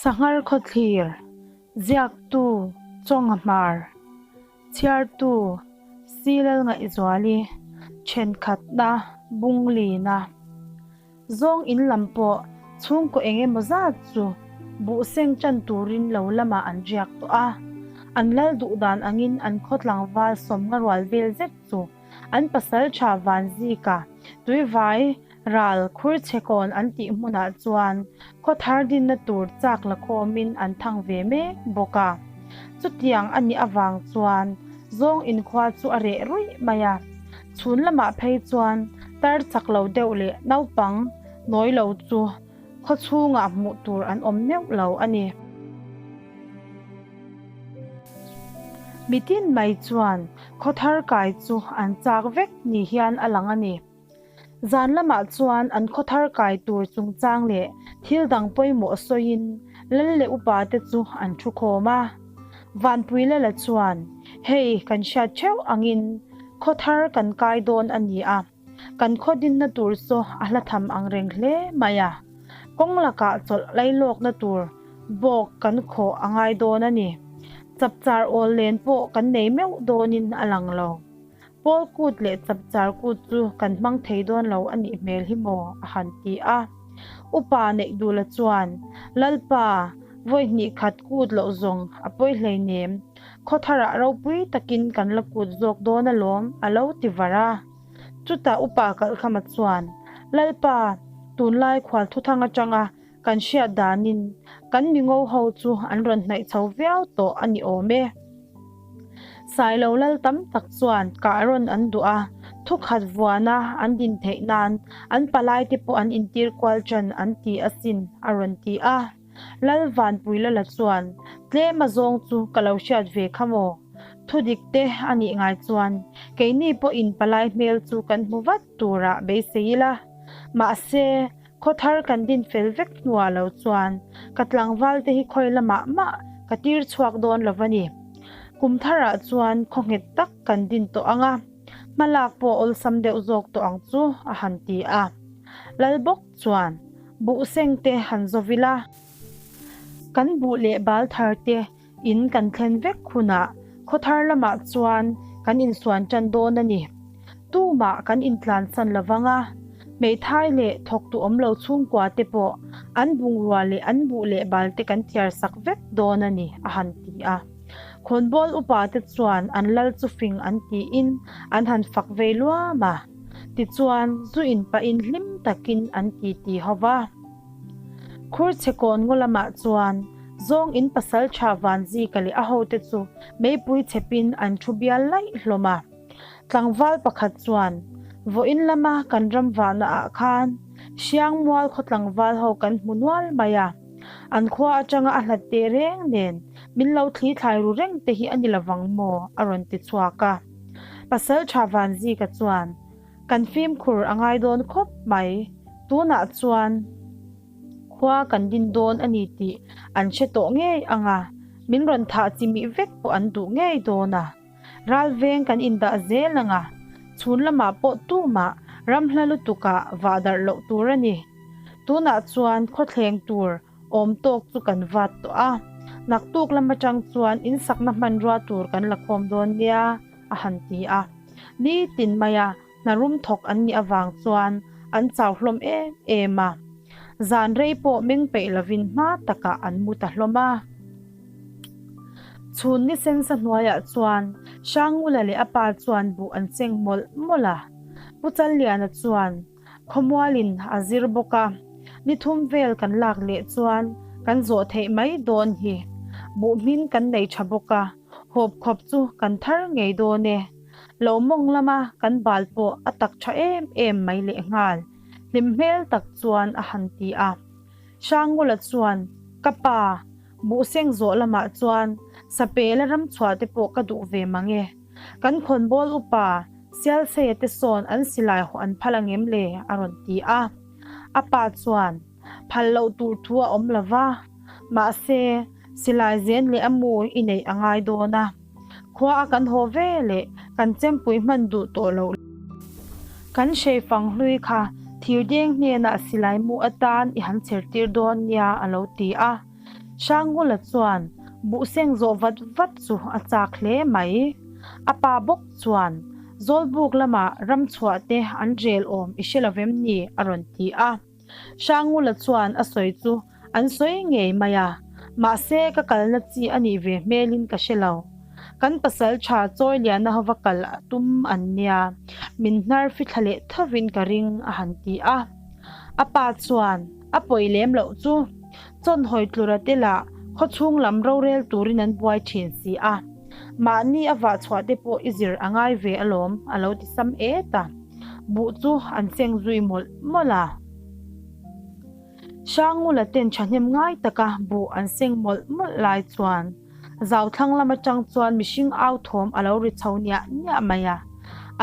Sanghar khawthlir, Ziaktu, Chawnga Hmar, Chhiartu, Silal Ngaihzuali, Thenkhatna, Bunglina. Zawng in lam pawh chhungkaw eng emaw zat chu buh seng tan turin lo lamah an riak tawh a, an lal duh dan angin an khaw tlangval sawmnga rual vel zet chu an pasal tha Vanzika tuivai ral khur chhe kawn an tih hmunah chuan khaw thar dinna tur chak la khawmin an thang ve mek bawk a. Chutiang a nih avang chuan zawng inkhua chu a reh ruih mai a. Chhun lamah phei chuan tar chak lo deuh leh naupang nawi lo chu khaw chhungah hmuh tur an awm meuh lo a ni. Mitin mai chuan khaw thar kai chu an chak vek ni hian a lang a ni. Zan lamah chuan an khaw thar kai tur chungchang leh thil dang pawimawh sawiin lal leh upa te chu an thu khawm a. Vanpui Lala chuan, Hei, kan hriat theuh angin khaw thar kan kai dawn a ni a, kan khaw dinna tur chu a hla tham ang reng hle mai a, kawng lakah chawlh lailawkna tur bawk kan khawh a ngai dawn a ni. Chapchar awl len pawh kan nei meuh dawnin a lang lo. Pawl kut leh chapchar kut chu kan hmang thei dawn lo a nih hmel hi maw? a han ti a. Upa Neihdula chuan, Lalpa, vawi hnih khat kut loh zawng a pawi hleinem, khawtharah ropui takin kan la kut zawk dawn alawm, a lo ti var a. Chutah Upa Kalhkhama chuan, Lalpa, tunlai khual thuthang atanga Kan hriat danin kan mi ngo ho chu an rawn hnaih chho viau tawh a ni awm e. Sailo lal tam tak chuan kah rawn an duh a, thukhat vuana an din theih nan an palai te pawh an intir kual ṭan an ti asin a rawn ti a. Lal Vanpuilala chuan tlem a zawng chu ka lo hriat ve kha maw? Thudik te a nih ngai chuan keini pawhin palai hmel chu kan hmu vat turah beisei ila. Mahse, Khaw thar kan din fel vek hnuah lo chuan ka tlangval te hi khawi lamah mah ka tir chhuak dawn lo va ni. Kum tharah chuan khaw nghet tak kan din tawh ang a, hma lak pawh awlsam deuh zawk tawh ang chu a han ti a. Lal bawk chuan buh seng te han zawv ila, kan buh leh bal thar te In kan thlen vek hunah khawthar lamah chuan kan insuan tan dawn a ni. Tumah kan intlansan lo vang a, hmeithai leh thawktu awm lo chhungkua te pawh an bungrua leh an buh leh bal te kan thiar sak vek dawn a ni, a han ti a. Khawnbawl upa te chuan an lal chu fing an tiin an han fak vei luam a, tichuan zu in pahin hlim takin an titi ho va. Khurchhe kawn ngaw lamah chuan zawng in pasal tha Vanzika leh a hote chu meipui chhepin an thu bial laih hlawm a. Tlangval pakhat chuan, Vawiin lama kan ram vahna ah khan Hriangmual khaw tlangval ho kan hmu nual mai a, an khua atanga a hlat teh reng nen min lo thli thlai ru reng te hi a ni lovang maw? a rawn ti chhuak a. Pasal tha Vanzika chuan, Kan fimkhur a ngai dawn khawp mai. Tunah chuan khua kan din dawn a ni tih an hre tawh ngei ang a, min rawn thah chimih vek pawh an duh ngei dawn a. Ral veng kan indah zel ang a, chhun lamah pawh tumah ram hla lutukah vah darh loh tur a ni. Tunah chuan khawthleng tur awm tawk chu kan vat tawh a, naktuk lam atang chuan insakna hmanrua tur kan la khawm dawn nia. a han ti a. Nitin maia hna rum thawk an nih avang chuan an chau hlawm em em a. Zan rei pawh meng peih lovin hma takah an mu ta hlawm a. Chhun ni sensa hnuaiah chuan Hrangngula leh a pa chuan buh an cheng mawlh mawlh a. Pu Challiana chuan Khawmualin a zir bawk a, ni thum vel kan lak leh chuan kan zawh theih mai dawn hi. Buh hmin kan nei tha bawk a. Hawp khawp chu kan thar ngei dawn e. Lo mawng lama kan bal pawh a tak tha em em mai lehnghal, hlim hmel tak chuan a han ti a. Hrangngula chuan, Ka pa, buhseng zawh lamah chuan sapela ram chhuah te pawh ka duh ve mang e. Kan khawnbawl upa Sialseia te sawn an silai hawh an phal angem le? a rawn ti a. A pa chuan, Phal loh tur thu a awm lo va, mahse, silai zen leh a mu i neih a ngai dawn a. Khua a kan haw ve leh kan chempui hman duh tawh loh. Kan hreifang hlui kha thirdeng hnenah silai mu atan i han chher tir dawn nia a lo ti a. Hrangngula chuan buh seng zawh vat vat chu a chak hle mai. A pa bawk chuan Zawlbuk lamah ramchhuah te an rel awm i hre lovem ni? a rawn ti a. Hrangngula chuan a sawi chu an sawi ngei mai a, mahse ka kalna chi a nih ve hmelin ka hre lo. Kan pasal tha Chawiliana hova kal a tum an nia, min hnar fithla leh thovin ka ring a han ti a. A pa chuan a pawi lem loh chu chawnhawi tlura te lah khawchhung lam rorel turin an buai thin si a, mahni a vah chhuah te pawh i zir a ngai ve alawm a lo ti sam et a. Buh chu an seng zui mawlh mawlh a. Hrangngula ten thahnem ngai taka buh an seng mawlh mawlh lai chuan zauthlang lam atang chuan mihring au thawm a lo ri chho niah niah mai a.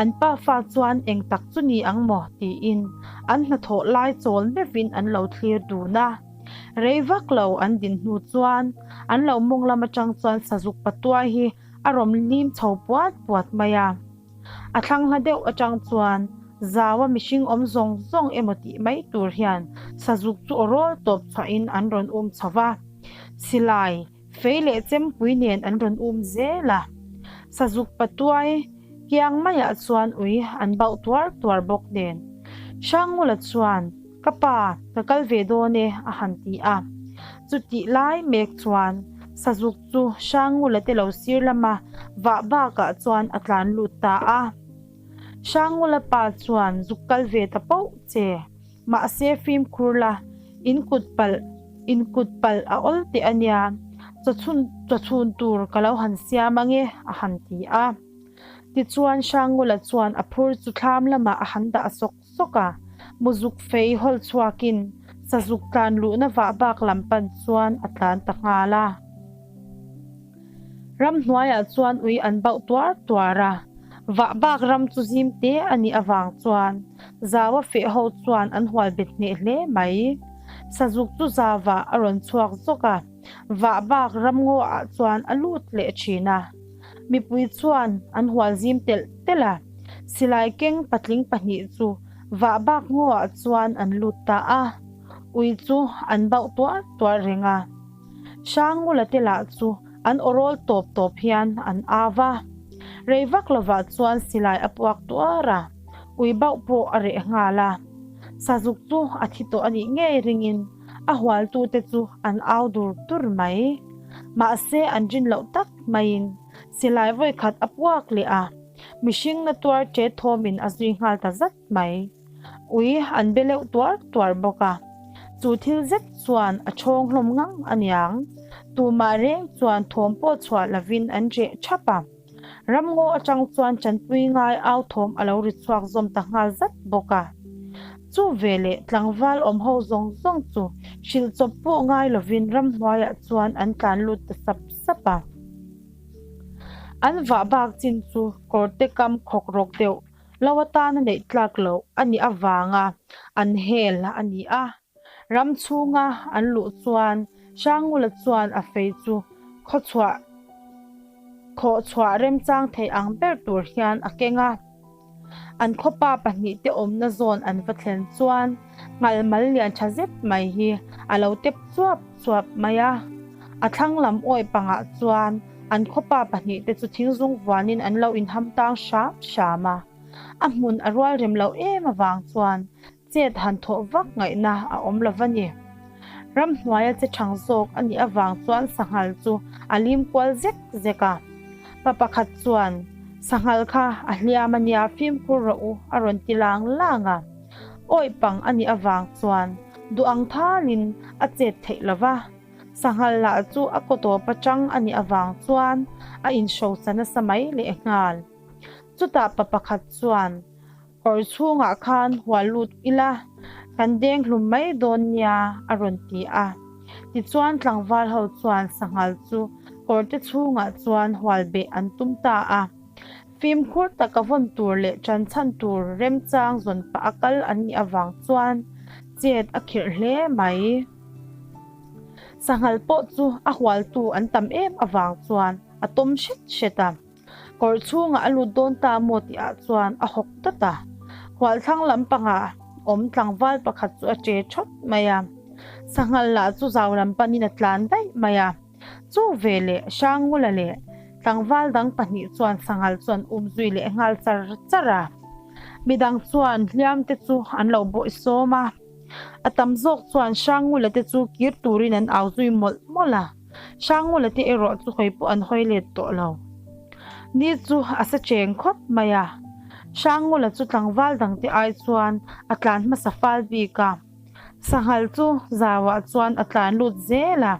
An pafa chuan eng tak chu ni ang maw tiin an hnathawh lai chawl meuhin an lo thlir dun a. Rei vak lo an din hnu chuan an lo mawng lam atang chuan sazuk patuai hi a rawm lim chho puat puat mai a. A thlang hla deuh atang chuan zaua mihring awm zawng zawng emaw tih mai tur hian sazuk chu aw rawl tawp chhuahin an rawn um chho va, silai, fei leh chempui nen an rawn um zel a. Sazuk patuai kiang maiah chuan ui an bauh tuar tuar bawk nen. Hrangngula chuan, Ka pa, ka kal ve dawn e, a han ti a. Chutih lai mek chuan Sazuk chu Hrangngula te lo sir lama vah bakah chuan a tlan lut ta a. Hrangngula pa chuan zuk kal ve ta poh che. Mahse fimkhur la, in kut palh, in kut palh a awl teh a nia, chawchhun chawchhun tur ka lo han siam ange, a han ti a. Tichuan Hrangngula chuan a phur chu thlam lamah a han dah sawk sawk a, muzuk fei hawl chhuakin sazuk tlan luhna vah bak lam pan chuan a tlan ta nghal a. Ramhnuaiah chuan ui an bauh tuar tuar a, vah bak ram chu zim te a nih avang chuan Zaua feh ho chuan an hual bet hneh hle mai. Sazuk chu Zauvah a rawn chhuak zawk a, vah bak ramngaw ah chuan a lut leh thin a. Mipui chuan an hual zim telh telh a, silai keng patling pahnih chu vah bak ngawah chuan an lut ta a, ui chu an bauh tuar tuar reng a. Hrangngula te lah chu an awrawl tawp tawp hian an au va, rei vak lovah chuan silai a puak tuar a, ui bauh pawh a reh nghal a. Sazuk chu a thi tawh a nih ngei ringin a hualtute chu an au dur dur mai. Mahse an rin loh tak maiin silai vawi khat a puak leh a, mihring na tuar ṭe thawmin a zui nghal ta zat mai. Ui an be leuh tuar tuar bawk a, chu thil zet chuan a ṭhawng hlawm ngang a niang. Tumah reng chuan thawm pawh chhuah lovin an reh ṭhap a. Ramngaw atang chuan ṭanpui ngai au thawm a lo ri chhuak zawm ta nghal zat bawk a. Chu veleh tlangval awm ho zawng zawng chu hrilh chawp pawh ngai lovin ramhnuaiah chuan an tlan lut ta sap sap a. An vah bak chin chu kawrte kam khawk rawk deuh lo atana neih tlak loh a nih avanga an hel a ni a. Ram chhunga an luh chuan Hrangngula chuan a fei chu khawchhuah khawhchhuah remchang thei ang ber tur hian a keng a. An khawpa pahnihte awmna zawn an va thlen chuan nghalmal lian tha zet mai hi a lo tep chuap chuap mai a. A thlang lam awih pangah chuan an khawpa pahnihte chu thingzung vuanin an lo inham tang hram hram a. A hmun a rual rem loh em avang chuan Chet han thawh vak ngaihna a awm lo va ni. Ramhnuaia che thang zawk a nih avang chuan sanghal chu a lim kual zek zek a. Pa pakhat chuan, Sanghal kha a hliam a nia fimkhur rawh u a rawn ti lang lang a. Awih pang a nih avang chuan duh ang thalin a chet theih lo va. Sanghal lah chu a kaw tawp atang a nih avang chuan a inhrosa nasa mai lehnghal. Chutah pa pakhat chuan, Kawr chhungah khan hual lut ila, kan deng hlum mai dawn nia, a rawn ti a. Tichuan tlangval ho chuan sanghal chu kawrte chhungah chuan hual beh an tum ta a. Fimkhur taka vawn tur leh ṭanchhan tur remchang zawn pah a kal an nih avang chuan chet a khirh hle mai. Sanghal pawh chu a hualtu an tam em avang chuan a tawm hret hret a. Kawr chhungah a lut dawn ta maw tih ah chuan a hawk tawt a, hualthlang lampangah awm tlangval pakhat chu a che thawt mai a, sanghal lah chu zau lam panin a tlan daih mai a. Chu veleh Hrangngula leh tlangval dang pahnih chuan sanghal chu an um zui leh nghal char char a. Midang chuan hliam te chu an lo bawih sawm a. A tam zawk chuan Hrangngula te chu kir turin an au zui mawlh mawlh a. Hrangngula te erawh chu hawi pawh an hawi let tawh lo. Ni chu a sa cheng khawp mai a. Hrangngula chu tlangval dangte ai chuan a tlan hmasa fal bik a. Sanghal chu zauah chuan a tlan lut zel a,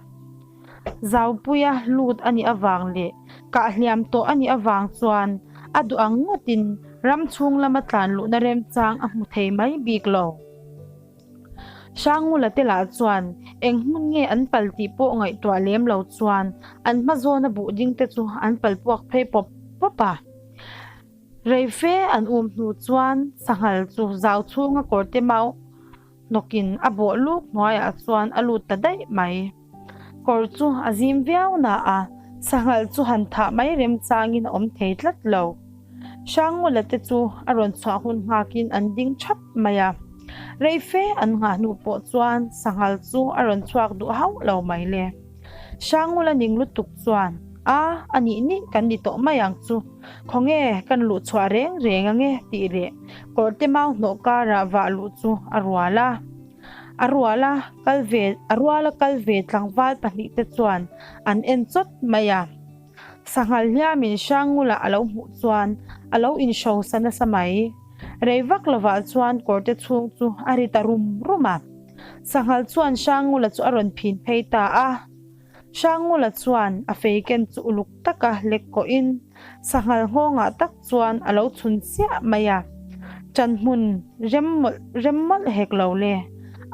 Zaupuia lut a nih avang leh kah hliam tawh a nih avang chuan a duh ang ngawtin ram chhung lama tlan luhna remchang a hmu thei mai bik lo. Hrangngula te lah chuan eng hmun nge an pal tih pawh ngaihtuah lem lo chuan an hma zawna buh ding te chu an pal puak phei pawp pawp a. Rei fe an um hnu chuan sanghal chu zau chhunga kawrte mau hnawkin a bawh luk hnuaiah chuan a lut ta daih mai. Kawr chu a zim viau na a, sanghal chu han thah mai remchangin a awm thei tlat lo. Hrangngula te chu a rawn chhuah hun nghakin an ding thap mai a. Rei fe an nghah hnu pawh chuan sanghal chu a rawn chhuak duh hauh lo mai le. Hrangngula ning lutuk chuan, A, a nih nih kan ni tawh mai ang chu. Khawnge kan luh chhuah reng reng ange tih leh kawrte mau hnawh karah vah luh chu a rual a. A rual a kal ve a rual a kal ve tlangval pahnih te chuan an en chawt mai a. Sanghal hliamin Hrangngula a lo hmuh chuan a lo inhrosa nasa mai. Rei vak lovah chuan kawrte chhung chu a ri ta rum rum a. Sanghal chuan Hrangngula chu a rawn phin phei ta a. Hrangngula chuan a fei ken chu uluk taka lek kawhin sanghal nghawngah tak chuan a lo chhun chiah mai a. Ṭan hmun rem mawlh rem mawlh hek lo le,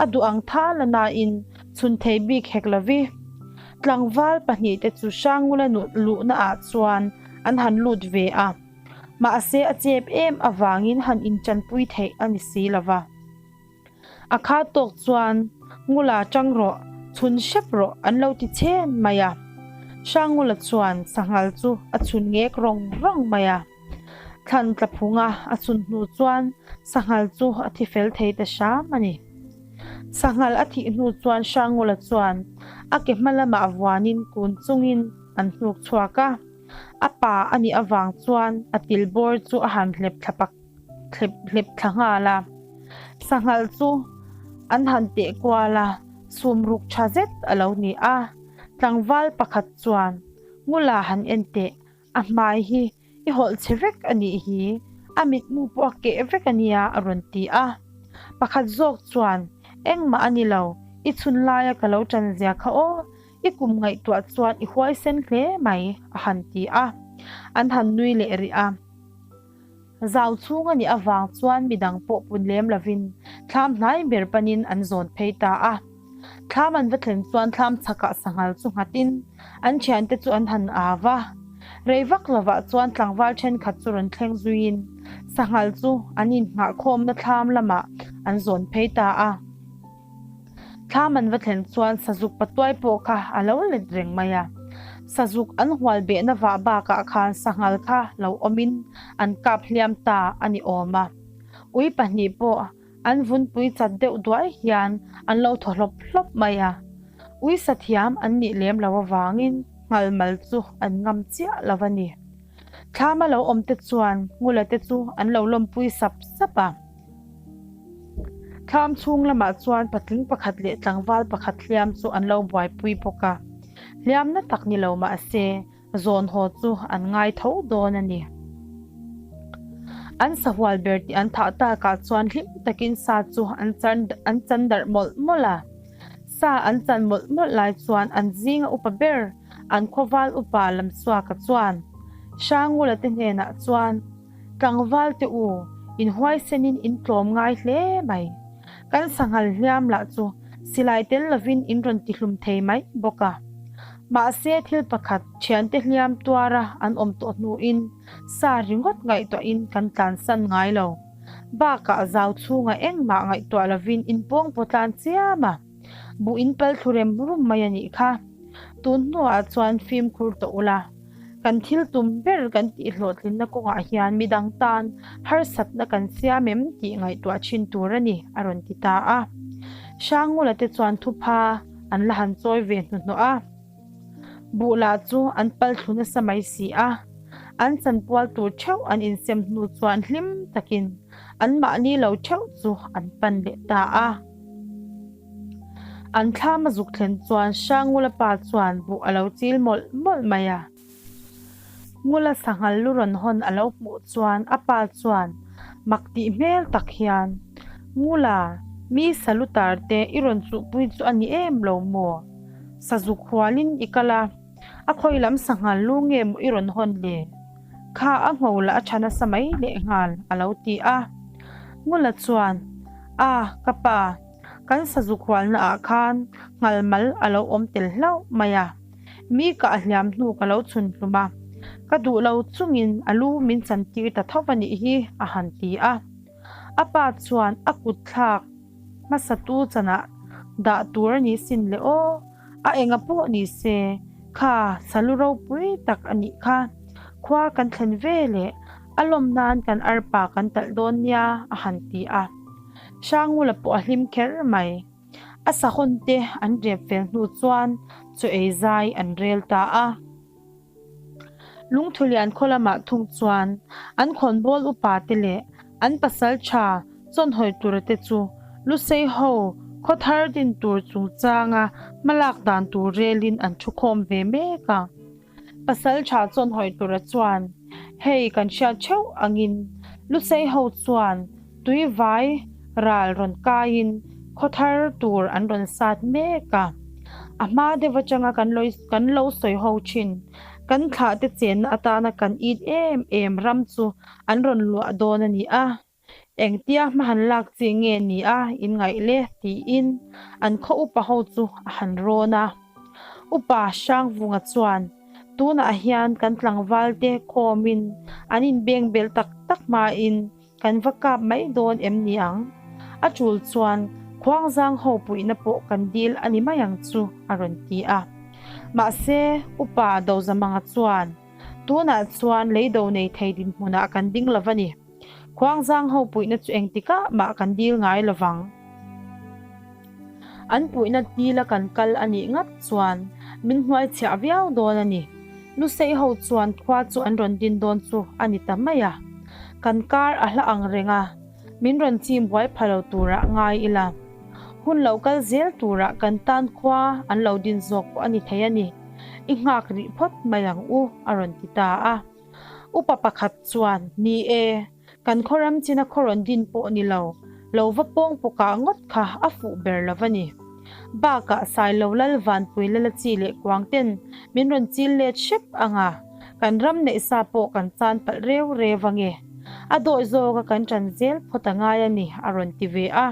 a duh ang thal a nain chhun thei bik hek lovi. Tlangval pahnihte chu Hrangngula luhna ah chuan an han lut ve a, mahse a chep em avangin han inṭanpui theih a ni si lova. A kha tawk chuan Ngula chang rawh, chhun hrep rawh an lo ti chhen mai a. Hrangngula chuan sanghal chu a chhun ngek rawng rawng mai a. Thlan tla phunga a chhun hnu chuan sanghal chu a thi fel thei ta hram a ni. Sanghal a thih hnu chuan Hrangngula chuan a ke hma lamah vuanin kun chungin an hnuk chhuak a. A pa a nih avang chuan a til bawr chu a han hlep thla pak thlep hlep thla nghal a. Sanghal chu an han teh kual a, sum ruk tha zet a lo ni a. Tlangval pakhat chuan, Ngula han en teh, a hmai hi i hawlh chhe vek a nih hi, a mitmu pawh a keh vek a nia a rawn ti a. Pakhat zawk chuan, Engmah a ni lo, i chhun laia ka lo tan zia kha aw, I kum ngaihtuah chuan i huaisen hle mai a han ti a. An han nui leh rih a. Zau chhung a nih avang chuan midang pawh pun lem lovin thlam hnai ber panin an zawn phei ta a. Thlam an va thlen chuan thlam chhakah sanghal chu nghatin an thiante chu an han au a. Rei vak lovah chuan tlangval thenkhat chu rawn thleng zuiin sanghal chu an innghahkhawmna thlam lamah an zawn phei ta a. Thlam an va thlen chuan sazuk patuai pawh kha a lo let reng mai a. Sazuk an hual behna vah bakah khan sanghal kha lo awmin an kap hliam ta a ni awm a. Ui pahnih pawh an vunpui chat deuh duai hian an lo thaw hlawp hlawp mai a. Ui sathiam an nih lem lo avangin nghal mal chu an ngam chiah lo a ni. Thlama lo awm te chuan Ngula te chu an lo lawmpui sap sap a. Thlam chhung lamah chuan patling pakhat leh tlangval pakhat hliam chu an lo buaipui bawk a, hliam na tak ni lo mahse zawn haw chu an ngai tho dawn a ni. An sahual ber tih an thah takah chuan hlim takin sa chu an chan an chan darh mawlh mawlh a. Sa an chan mawlh mawlh lai chuan an zinga upa ber an khawval upa Lamsuaka chuan Hrangula te hnenah chuan, Tlangval te u, in huaisenin in tlawm ngai hle mai. Kan sanghal hliam lah chu silai tel lovin in rawn tihlum thei mai bawk a. Mahse thil pakhat thiante hliam tuara an awm tawh hnuin sa ringawt ngaihtuahin kan tlansan ngai lo. Bakah zau chhungah engmah ngaihtuah lovin in pawngpaw tlan chiam a. Buh in pal thlu rem rum mai a nih kha. Tun hnuah chuan fimkhur tawh ula. Kan thil tum ber kan tih hlawhtlinna kawngah hian midang tan harsatna kan siam em tih ngaihtuah thin tur a ni, a rawn ti ta a. Hrangngula te chuan thupha an la han chawi ve hnuhnawh a. Buh lah chu an pal thlu nasa mai si a, an chanpual tur theuh an insem hnu chuan hlim takin anmahni lo theuh chu an pan leh ta a. An thlam a zuk thlen chuan Hrangula pa chuan buh a lo chil mawlh mawlh mai a. Ngula sanghal lu rawn hawn a lo hmuh chuan a pa chuan mak tih hmel tak hian, Ngula, mi salutar te i rawn chuhpui chu a ni em lo maw? Sazuk hualin i kal a, a khawi lam sanghal lu nge maw i rawn hawn le? Kha a ngho lah a tha nasa mai lehnghal, a lo ti a. Ngula chuan, A, ka pa, kan sazuk hualna ah khan nghal mal a lo awm tel hlauh mai a. Mi ka a hliam hnu ka lo chhun hlum a, ka duh lo chungin a lu min chan tir ta tho a nih hi, a han ti a. A pa chuan a kut thlak hmasatu chanah dah tur a ni sin le aw, a enga pawh ni se, kha salu ropui tak a nih kha, khua kan thlen ve leh a lawm nan kan arpa kan talh dawn nia, a han ti a. Hrangula pawh a hlim kher mai. A sahawn te an rep fel hnu chuan chaw ei zai an rel ta a. Lungthulian khaw lamah thung chuan an khawnbawl upa te leh an pasal tha chawnhawi tura te chu Lusei ho khaw thar din tur chungchanga hmalak dan tur relin an thu khawm ve mek a. Pasal tha chawnhawi tura chuan hei kan hriat theuh angin Lusei ho chuan Tuivai ral rawn kaiin khaw thar tur an rawn sat mek a. A hma deuh atanga kan lo kan lo sawi ho thin, kan thlah te chenna atana kan it em em ram chu an rawn luah dawn a ni a. Engtia hma han lak chi nge ni a inngaih le tiin an khaw upa ho chu a han rawn a. Upa Hrangvunga chuan tunah hian kan tlangval te khawmin an inbeng bel tak tak hmain Kan va kap mai dawn em ni ang? A tul chuan khuangzang ho puihna pawh kan dil a ni mai ang chu, a rawn ti a. Mahse, Upa Dozamanga chuan, Tunah chuan leido nei thei dinhmunah kan ding lo va ni. Khuangzang ho puihna chu engtikah mah kan dil ngai lo vang. An puihna dila kan kal a nih ngat chuan min hnuaichhiah viau dawn a ni. Lusei ho chuan khua chu an rawn din dawn chu a ni ta mai a. Kan kar a hla ang reng a, min rawn chim buai pha lo turah ngai ila. Hun lo kal zel turah kan tan khua an lo din zawk pawh a ni thei a ni. I nghak rih phawt mai ang u, a rawn ti ta a. Upa pakhat chuan, Ni e, Kan khaw ram china khaw rawn din pawh ni lo, lo va pawng pawkah ngawt kha a fuh ber lo va ni. Bakah Sailo Lal Vanpui Lala chi leh kuang ten min rawn chil let hrep ang a, kan ram neih sa pawh kan chan palh reu reu ange. A dawi zawka kan ṭan zel phawt a ngai a ni, a rawn ti ve a.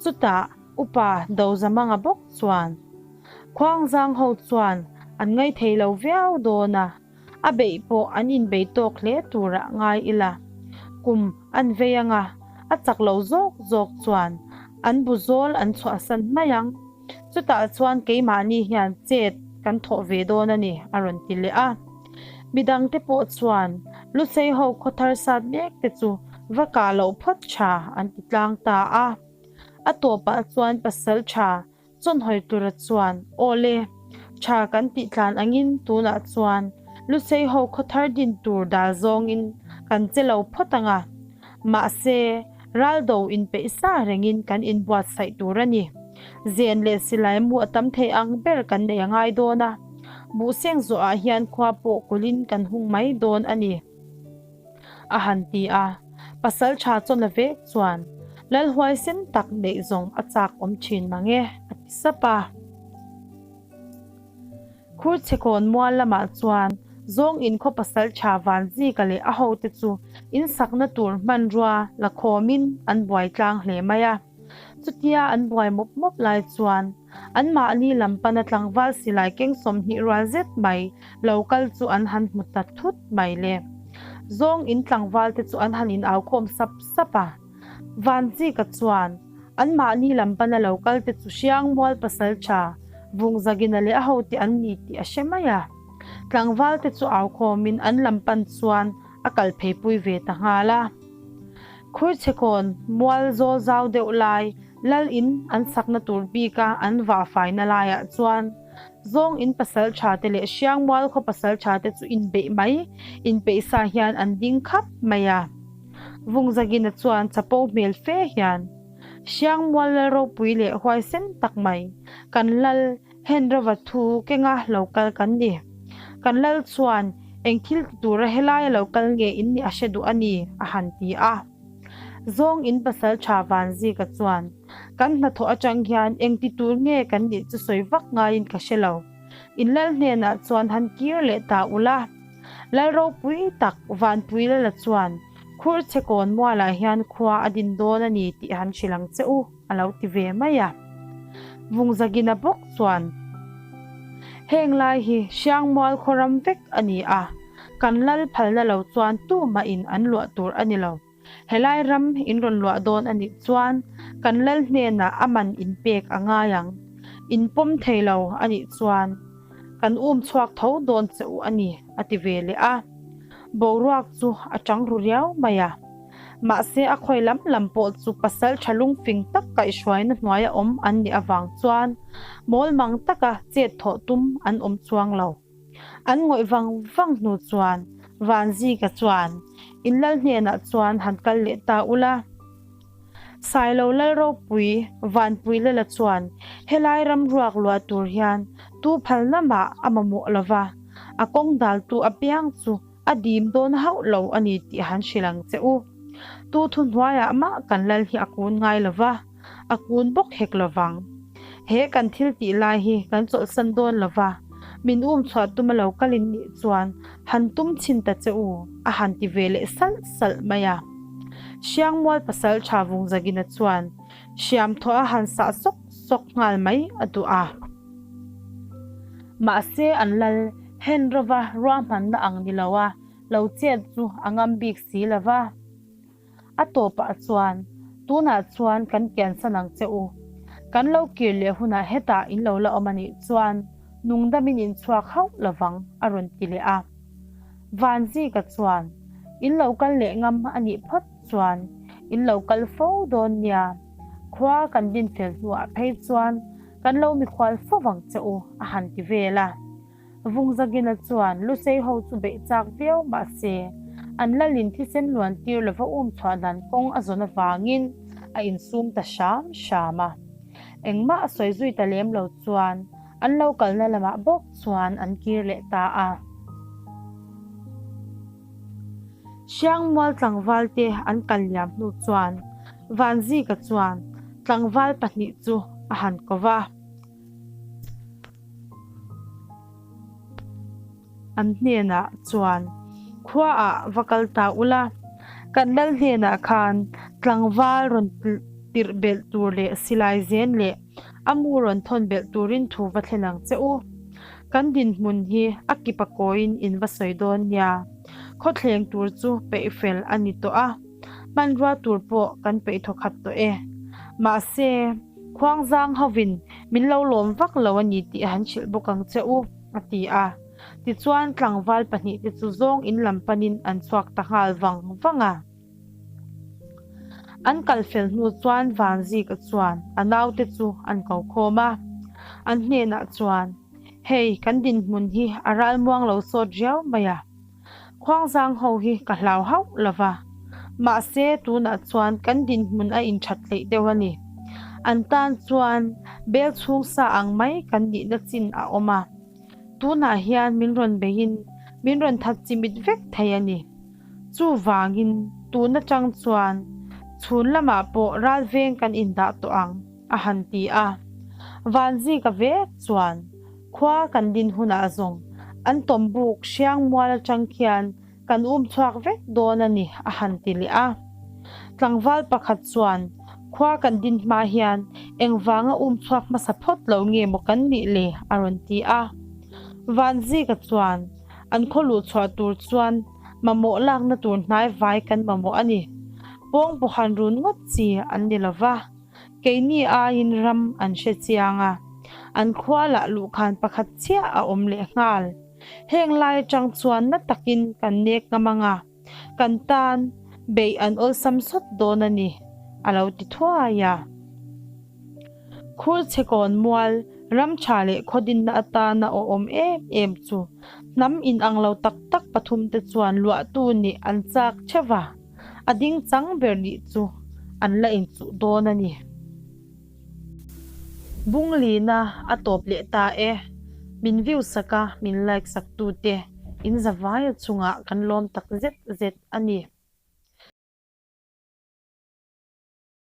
Chutah Upa Dozamanga bawk chuan, Khuangzang ho chuan an ngaithei lo viau dawn a, A beih pawh an inbei tawk hle turah ngai ila, kum an vei anga a chak lo zawk zawk chuan an bu zawl an chhuahsan mai ang. Chutah chuan keimahni hian chet kan thawh ve dawn a ni, a rawn ti leh a. Midangte pawh chuan Lusei ho khaw thar sat mek te chu va kah loh phawt tha an ti tlang ta a. A tawpah chuan pasal tha Chawnhawi tura chuan, Aw le, tha kan tih tlan angin tunah chuan Lusei ho khaw thar din tur dal zawngin kan che lo phawt ang a. Mahse, raldo inpeih sa rengin kan inbuatsaih tur a ni. Zen leh silai mu a tam thei ang ber kan nei a ngai dawn a. Buhseng zawhah hian khua pawh kulhin kan hung mai dawn a ni. A han ti a, pasal tha chawn a vek chuan lal huaisen tak neih zawng a chak awm thin mang e, a ti sap a. Khurchhekawn mual lamah chuan zawng inkhaw pasal tha Vanzika leh a hote chu insakna tur hmanrua la khawmin an buai tlang hle mai a. Chutia an buai mawp mawp lai chuan anmahni lam pana tlangval silai keng 20 rual zet mai lo kal chu an han hmu ta thut mai le. Zawng in tlangval te chu an han in au khawm sap sap a. Vanzika chuan anmahni lam pana lo kal te chu Hriangmual pasaltha Vungzagina leh a hote an ni tih a hre mai a. Tlangval te chu au khawmin an lam pan chuan a kal pheipui ve ta nghal a. Khurchhekawn mual zawl zau deuh lai Lal in an sakna tur bika an vah faina laiah chuan. Zawng in pasaltha te leh Hriangmual khaw pasaltha te chu inbeih mai inpeih sa hian an ding khap mai a. Vungzagina chuan chapo hmel fe hian, Hriangmual lal ropui leh huaisen tak mai, kan lal Henrova thu kenga lo kal kan ni. Kan lal chuan eng thil ti tura helaia lo kal nge in nih a hre duh a ni, a han ti a. Zawng in pasaltha Vanzika chuan, Kan hnathawh atang hian eng ti tur nge kan nih chu sawi vak ngaiin ka hre lo. In lal hnenah chuan han kir leh ta ula. Lal ropui tak Vanpui Lala chuan Khur chhe kawn mualah hian khua a din dawn a ni tih han hrilh ang che u, a lo ti ve mai a. Vungzagina bawk chuan, Heng lai hi Hriangmual khaw ram vek a ni a, kan lal phalna lo chuan tumah in an luah tur a ni lo. Helai ram in rawn luah dawn a nih chuan kan lal hnenah a man in pek a ngai ang. In pawm thei lo a nih chuan kan um chhuak tho dawn che u a ni, a ti ve leh a. Boruak chu a chang ru riau mai a. Mahse a khawi lam lam pawh chu pasal tha lungfing tak kaihhruaina hnuaia awm an nih avang chuan mawlmang taka chet thawh tum an awm chuang lo. An ngawih vang vang hnu chuan Vanzika chuan in lal hnenah chuan han kal leh ta ula. Sailo lal ropui Vanpui Lala chuan helai ram ruak luah tur hian tu phalna mah a mamawh lova, a kawng daltu apiang chu a dim dawn hauh lo a ni tih han hrilh ang che u. Tu thuhnuaiah mah kan lal hi a kun ngai lova. A kun bawk hek lo vang. He kan thil tih lai hi kan chawlhsan dawn lo va, min um chhuah tum a lo kal in nih chuan han tum chhin ta che u, a han ti ve leh salh salh mai a. Hriangmual pasal tha Vungzagina chuan hriam thawh a han sah sawk sawk nghal mai a duh a. Mahse an lal hen rova ruahmanna ang ni lo a lo chet chu a ngam bik si lo va. A tawpah chuan, Tunah chuan kan kiansan ang che u. Kan lo kir leh hunah hetah in lo la awm a nih chuan nungdamin in chhuak hauh lovang, a rawn ti leh a. Vanzika chuan, In lo kal leh ngam a nih phawt chuan in lo kal fo dawn nia. Khua kan din fel hnuah phei chuan kan lo mikhual fo vang che u, a han ti vel a. Vungzagina chuan Lusei ho chu beih chak viau mah se, an lalin thisen luan tir lova um chhuah dan kawng a zawn avangin a insum ta hram hram a. Engmah a sawi zui ta lem lo chuan an lo kalna lamah bawk chuan an kir leh ta a. Hriangmual tlangval te an kal liam hnu chuan Vanzika chuan tlangval pahnih chu a han ko va. An hnenah chuan, Khuaah va kal ta ula, kan lal hnenah khan tlangval rawn tirh belh tur leh silai zen leh a mu rawn thawn belh turin thu va thlen ang che u. Kan dinhmun hi a kipa kawiin in va sawi dawn nia. Khawthleng tur chu peih fel a ni tawh a, hmanrua tur pawh kan peih thawkhat tawh e. Mahse, Khuangzang hovin min lo lawm vak lo a ni tih han hrilh bawk ang che u, a ti a. Tichuan tlangval pahnihte chu zawng in lam panin an chhuak ta nghal vang vang a. An kal fel hnu chuan Vanzika chuan a naute chu an ko khawm a. An hnenah chuan, Hei, kan dinhmun hi a ralmuang lo sawt riau mai a. Khuangzang ho hi ka hlau hauh lo va, mahse tunah chuan kan dinhmun a inthat hleih deuh a ni. An tan chuan bel chhung sa ang mai kan nihna chin a awm a, tunah hian min rawn beiin min rawn that chimit vek thei a ni. Chuvangin tun atang chuan chhun lamah pawh ralveng kan indah tawh ang, a han ti a. Vanzika vek chuan. Khua kan din hunah zawng an tawm buk hriang mual atang khian kan um chhuak vek dawn a ni, a han ti leh a. Tlangval pakhat chuan, Khua kan din hma hian engvanga um chhuak hmasa phawt lo nge maw kan nih le? a rawn ti a. Vanzika chuan, An khaw luh chhuah tur chuan mamawh lakna tur hnai vai kan mamawh a ni. Pawng pawhan run ngawt chi an ni lo va. Keini aiin ram an hre chiang a, an khua lah luhkhan pakhat chiah a awm leh nghal. Heng lai atang chuan na takin kan nek ngam ang a, kan tan beih an awlsam sawt dawn a ni, a lo ti thuai a. Khurchhekawn mual. Ram tha leh khaw dinna atana awhawm em em chu hnam inang lo tak tak pathumte chuan luahtu nih an chak theuh va, a ding chang ber nih chu an la inchuh dawn a ni. Bunglina a tawp leh ta e. Min view sak a, min like sak tute in zavaia chungah kan lawm tak zet zet a ni.